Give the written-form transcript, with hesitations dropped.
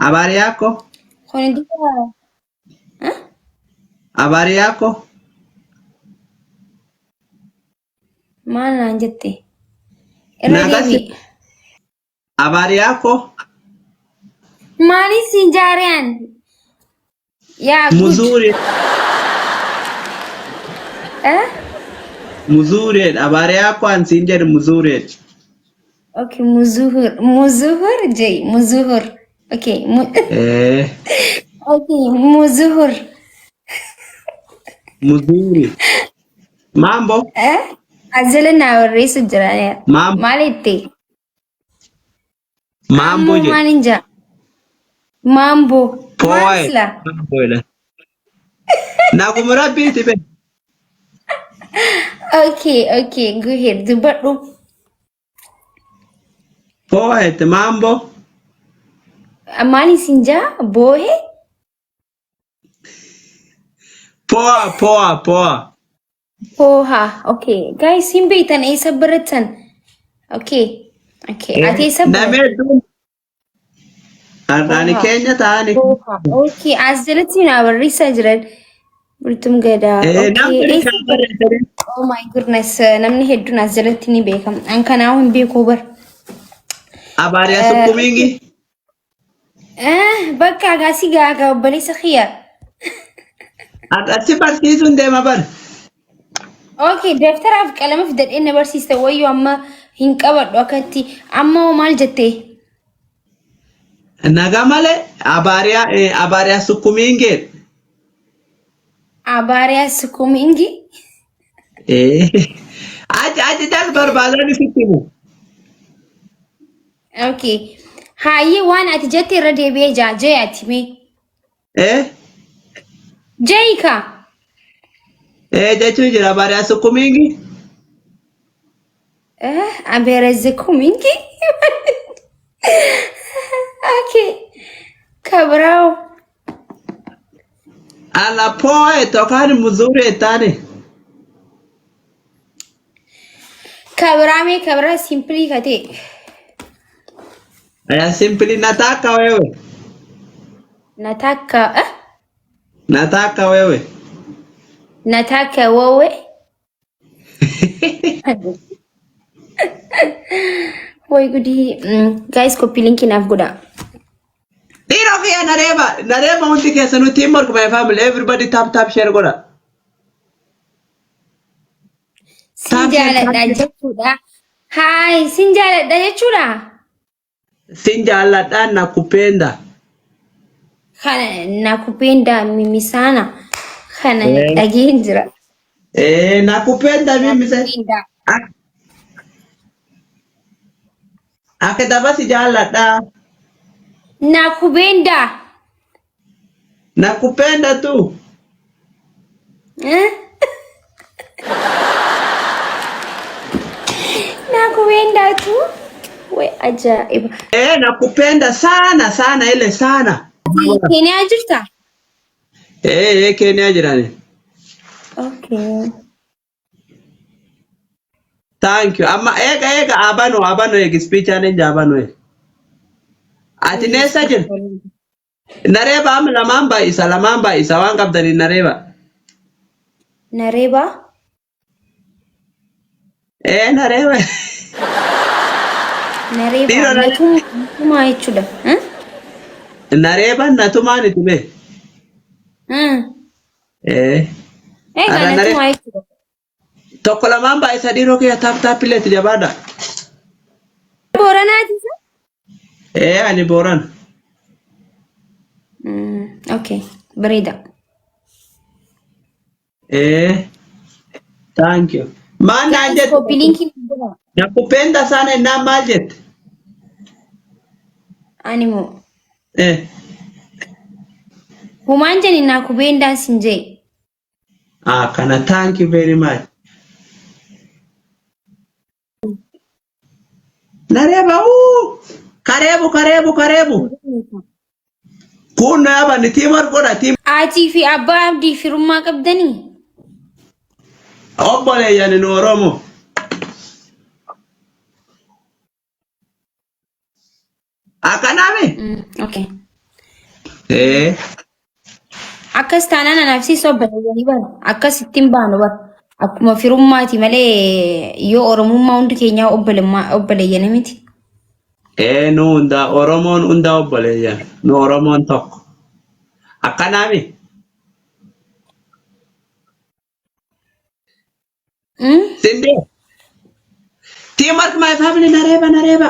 Habari yako? Kuni dura. Eh? Habari yako? Maal naan jette? Irra Nagas deebi'i. Habari yako? Maaliif siin jaariyaan? Yaa good. Mzuri. Eh? Mzuri. Habari yako an siin jedhu mzuri. Okay, muzuhur. Muzuhur jei. Muzuhur. Okay. Eh, Okay, muzuhur. mzuri. Mambo? Eh? Ajala naa barreessu jira. Mambo. Maal itti? Mambo Ammoo jedhu. maal hin jaa? Maamboo. Maal Poa. sila? Mambo jedha. Naguma rabbiiti be. Okay, go ahead. Dubbadhu. Poa jette mambo. Maal isin jaa? Boohee? Poa, poa, poa. Pooha. Okay. Guys, hin beektan eessa barattan? Okay. Okay. Ati eessa Namni baratte? hedduun har'aani Pooha. keenya ta'ani. Pooha. Okay. As jalatti naa barreessaa jiran. Bultum gadaa. Okay. Namni Eessa kan baratte? barreessanii Oh my goodness. Namni hedduun as jalatti ni beekama. An kanaaf hin beeku bar. abaariyaa sukkumiingi. Bakka agaasii gaagaa obboleessa kiyya. Har'atti barsiisuun deema bar. Okay, daftaraaf qalama fidadhee na barsiiste wayyoo amma hin qabadhu akkatti. Amma hoo maal jettee? Naga malee abaariyaa abaariyaa sukkumiingee. Abaariyaa sukumingi. Achi achi jal barbaadan sitti himu. Okay. Hayyee waan ati jette irra deebi'ee jaa jee ati mee. Eh Jee ka. Jechuun jira abaariyaa sukkumiingi. Abeera sukumingi. Okay. Kabraaw. Ala poa yookaan muzuri taane. Kabraa mee kabraa simpilii ka ta'e. Aya simply nataka wewe. Nataka eh? Nataka wewe. Nataka wewe. Way gudii. Guys copy link naaf godhaa. Dhiiroo kiyya nareeba nareeba hundi keessanuu teamwork my family everybody tap tap share godha. Sin Tap share tap jaaladha share. jechuudha. Haay, sin jaaladha jechuudha. Sin jaalladha nakupenda. Kana nakupenda mimi sana. Kana Eh. dhageen jira. Eh nakupenda mimi se. Nakupenda. Akka dabasi jaalladha. Nakupenda. Nakupenda tu. Eh? Nakupenda tu. Way ajaa'iba. Eh nakupenda sana sana ile sana. Keeniyaa jirta? Eh Kenya jirani. Okay. Thank you. Amma eega eega abano abano eegi speech challenge abano eegi. Ati neessa jirta? Nareeba amma lamaan baay'isa waan qabdaniin nareeba. Nareeba? Ee nareeba. Nareeba. Dhiiroo Natumaa jechuudha. Eh? Nareeba natumaan itti bee. Ee. Egaa Har'a naree natumaa jechuudha. tokko lamaan baay'isa dhiiroo kiyya taap taappilee itti jabaadha. Booranaati isa? Ee ani Boorana. Okay, bareeda. Ee thank you. Maal naan Guys, jette? copy linkiin godhaa. Nakupenda sana ennaan maal jette? Ani moo Eh. humaan jedhi nakupendaan sin jee. Ah kana thank you very much. Nareeba uu kareebu kareebu kareebu. Kun na yaabani teamwork godha team. Aatii fi abbaa abdii firummaa qabdanii? Obboleeyyan nu Oromoo. Akkanaami? Okay. Ee. Akkas taanaan anaaf siis obboleeyyanii bara. Akkas ittiin baanu bara. Akkuma firummaati malee yoo Oromummaa hundi keenyaa obboleeyyanii miti. Ee nu hundaa Oromoon hundaa obboleeyyan. Nu Oromoon tokko. Akkanaami. Sindee. Teamwork my family nareeba nareeba.